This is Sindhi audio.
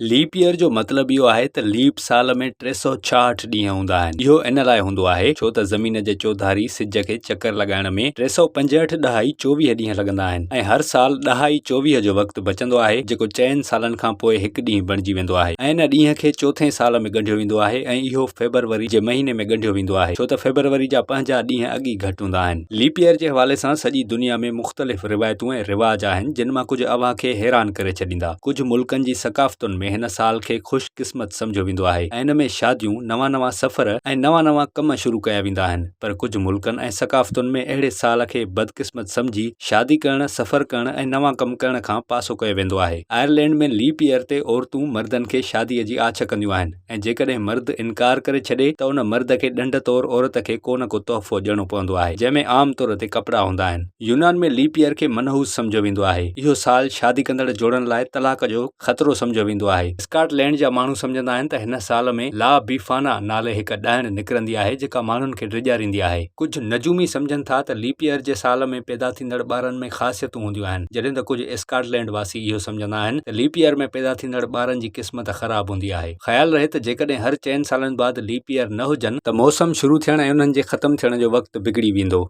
ليپ ييئر جو مطلب اهو آهي ته ليپ سال ۾ 366 ڏينهن هوندا آهن. اهو ان لاء هوندو آهي ڇو ته زمين جي چوڌاري سج کي چڪر لڳائڻ ۾ 365 ڏهائي 24 ڏينهن لڳندا آهن ۽ هر سال ڏهائي 24 جو وقت بچندو آهي جيڪو چئن سالن کان پوء هڪ ڏينهن بڻجي ويندو آهي ۽ ان ڏينهن کي چوٿين سال ۾ ڳنڍيو ويندو آهي ۽ اهو فيبروري جي مهيني ۾ ڳنڍيو ويندو آهي ڇو ته فيبروري جا پنهنجا ڏينهن اڳ ئي گهٽ هوندا آهن. ليپ ييئر جي حوالي سان سڄي دنيا ۾ مختلف روايتون ۽ رواج آهن جن مان ڪجهه اوهان کي حيران ڪري ڇڏيندا. ڪجهه ملڪن جي ثقافتن ۾ هن سال کي خوش قسمت سمجهيو ويندو آهي ۽ ان ۾ شاديون، نوان نوان سفر ۽ نوان نوان ڪم شروع ڪيا ويندا آهن پر ڪجهه ملڪن ۽ ثقافتن ۾ اهڙي سال کي بدقسمت سمجهي شادي ڪرڻ، سفر ڪرڻ ۽ نوان ڪم ڪرڻ کان پاسو ڪيو ويندو آهي. آئرلينڊ ۾ ليپ ايئر تي عورتون مردن کي شادي جي آڇ ڪنديون آهن ۽ جيڪڏهن مرد انڪار ڪري ڇڏي ته ان مرد کي ڏنڊ طور عورت کي ڪو نه ڪو تحفو ڏيڻو پوندو آهي جنهن ۾ عام طور تي ڪپڙا هوندا آهن. يونان ۾ ليپ ايئر کي منحوس سمجهيو ويندو آهي. اهو سال شادي ڪندڙ جوڙن لاء طلاق جو خطرو سمجهيو ويندو آهي. اسڪاٽ لينڊ جا ماڻهو سمجهندا آهن ته هن سال ۾ لا بيفانا نالي هڪ ڏائڻ نڪرندي آهي جيڪا ماڻهن کي ڊيڄاريندي آهي. ڪجهه نجومي سمجهن ٿا ته ليپ ايئر جي سال ۾ پيدا ٿيندڙ ٻارن ۾ خاصيتون هونديون آهن جڏهن ته ڪجهه اسڪاٽ لينڊ واسي اهو سمجهندا آهن ته ليپ ايئر ۾ پيدا ٿيندڙ ٻارن جي قسمت خراب هوندي آهي. خيال رهي ته جيڪڏهن هر چئن سالن بعد ليپ ايئر نه هجن ته موسم شروع ٿيڻ ۽ انهن جي ختم ٿيڻ جو وقت بگڙي ويندو.